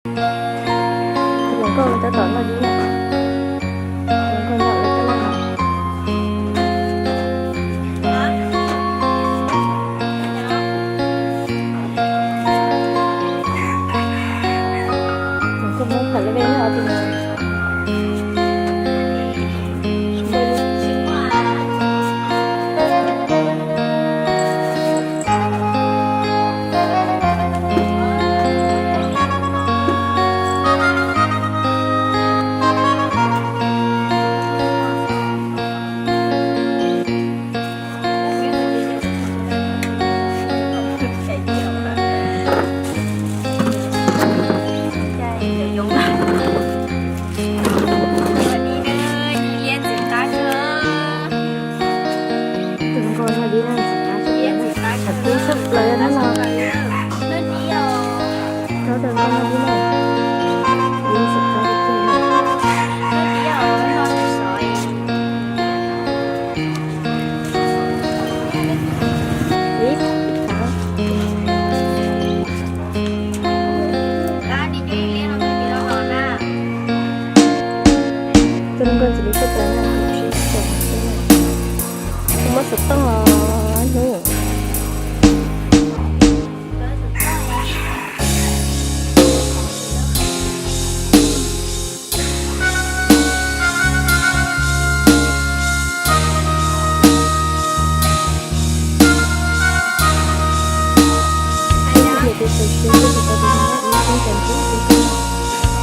Tus hluas nkauj tab tom noj dib na. Tus hluas nkauj noj dib tab tom noj. Tus hluas nkauj muab pham lej vej noj tus no. Tus hluas nkauj noj dib na, ntxim qab tshaj plaws na no. Tus hluas nkauj noj dib na, dib ntxim qab tiag tiag na. Ib, ib, tus hluas nkauj ntxim li tshaj plaws na, kuv tsis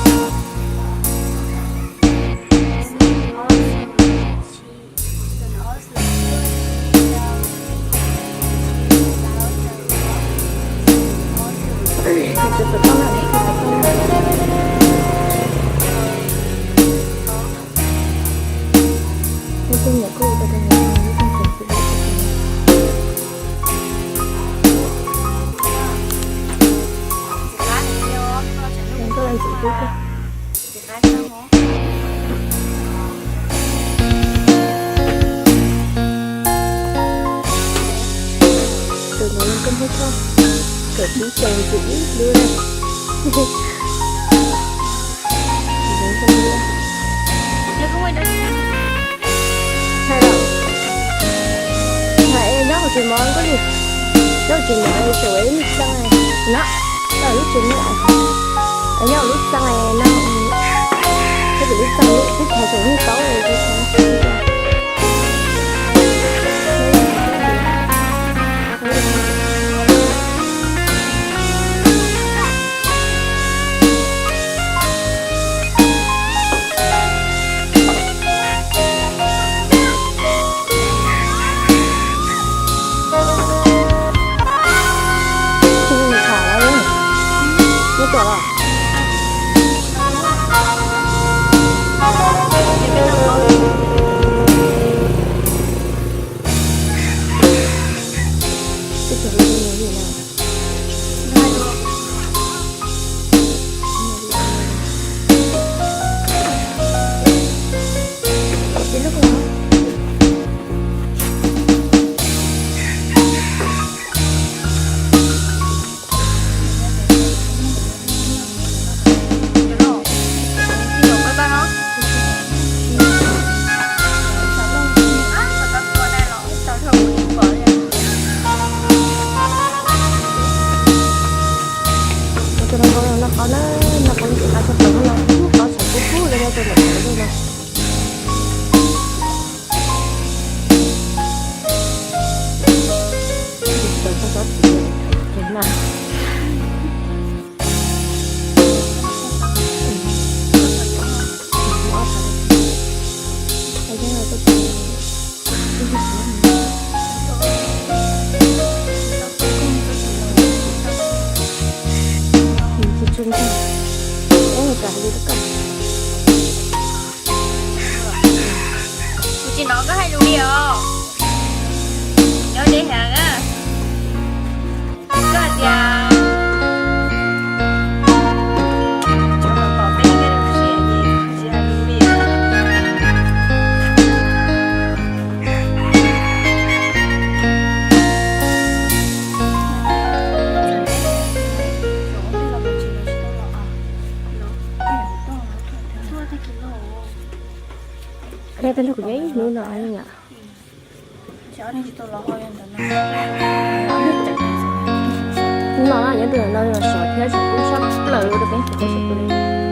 xav xwb na. Kuv muab xov tooj os hnub. Tus no koj muab tso, kawm tib xyoos ntxim ib hnub na. Hais lawm, hais nyob hauv tsev mov koj li, nyob hauv tsev mov tseem ib lub xeev no, nyob hauv lub tsev mov, nyob hauv lub xeev no, nyob hauv lub xeev, koj tsis lub xeev lub tib thaiv tseem lub taub. Tus no noj qhov na, noj qhov ntxim qab tshaj plaws no, qhov tseem kub kub li no rau ntawm qhov no. Kuv tsis hnov koj hais lus li os. Nyob deb heev na. Koj hais tias, tsis pom peb, koj tsis hais lus li. Qhia tag nrho kuv nyob ib hnub no yom. Hnub no nyob tus no sov thiab sov kub sab plaws rau peb sov kub sab plaws li.